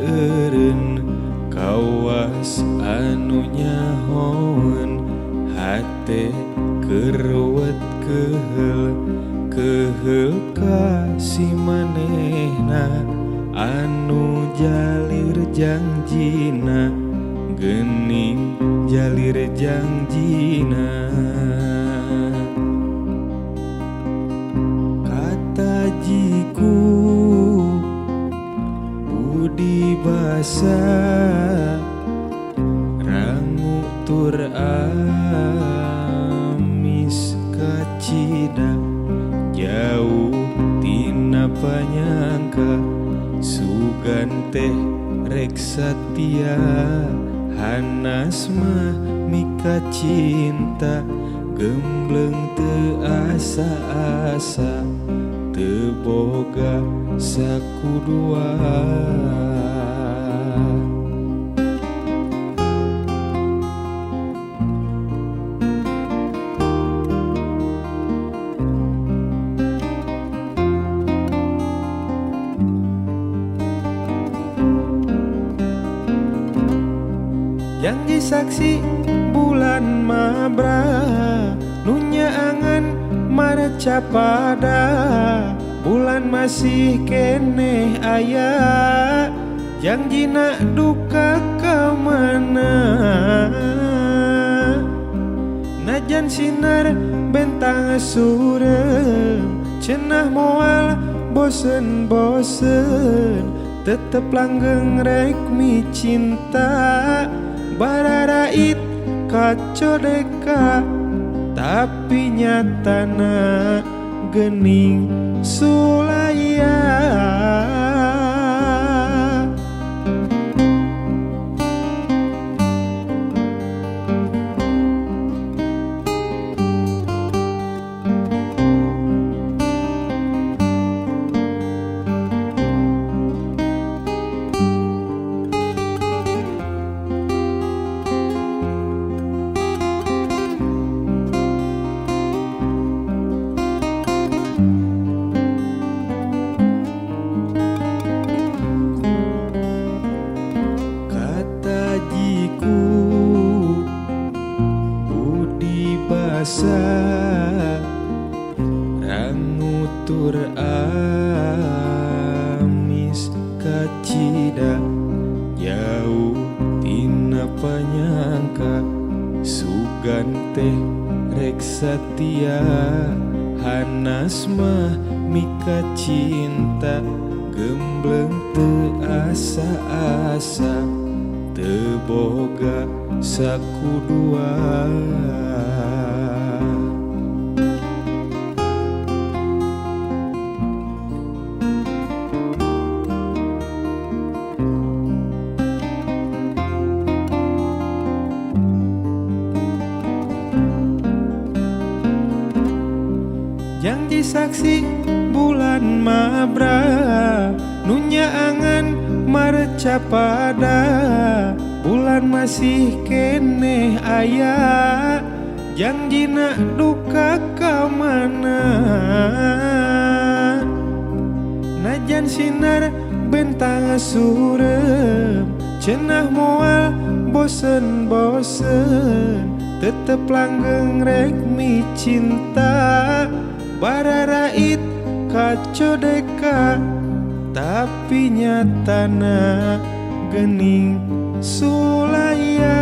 eureun kawas anu nyahoeun hate keruwet keheul keheul ka si manehna anu jalir jangjina geuning jalir jangjina. Kata jiku budi basa rangu tur amis kacida jauh tina panyangka sugan teh rek satia hanas mah mika cinta gembleng teu asa-asa teu boga sakudua. Janji saksi bulan mabra nu nyaangan mareca pada bulan masih keneh aya jangjina duka ka mana. Najan sinar bentang surem cenah moal bosen-bosen tetep langgeng rek mi cinta bararait kacodeka tapi nyatana geuning sulaya. Kata jiku budi basa rangu tur amis kacida jauh tina panyangka sugan teh rek satia hanas mah mika cinta gembleng teu asa-asa teu boga sakudua. Janji saksi bulan mabra nu nyaangan mareca pada bulan masih keneh aya jangjina duka ka mana. Najan sinar bentang surem cenah moal bosen-bosen tetep langgeng rek mi cinta bararait kacodeka tapi nyatana geuning sulaya.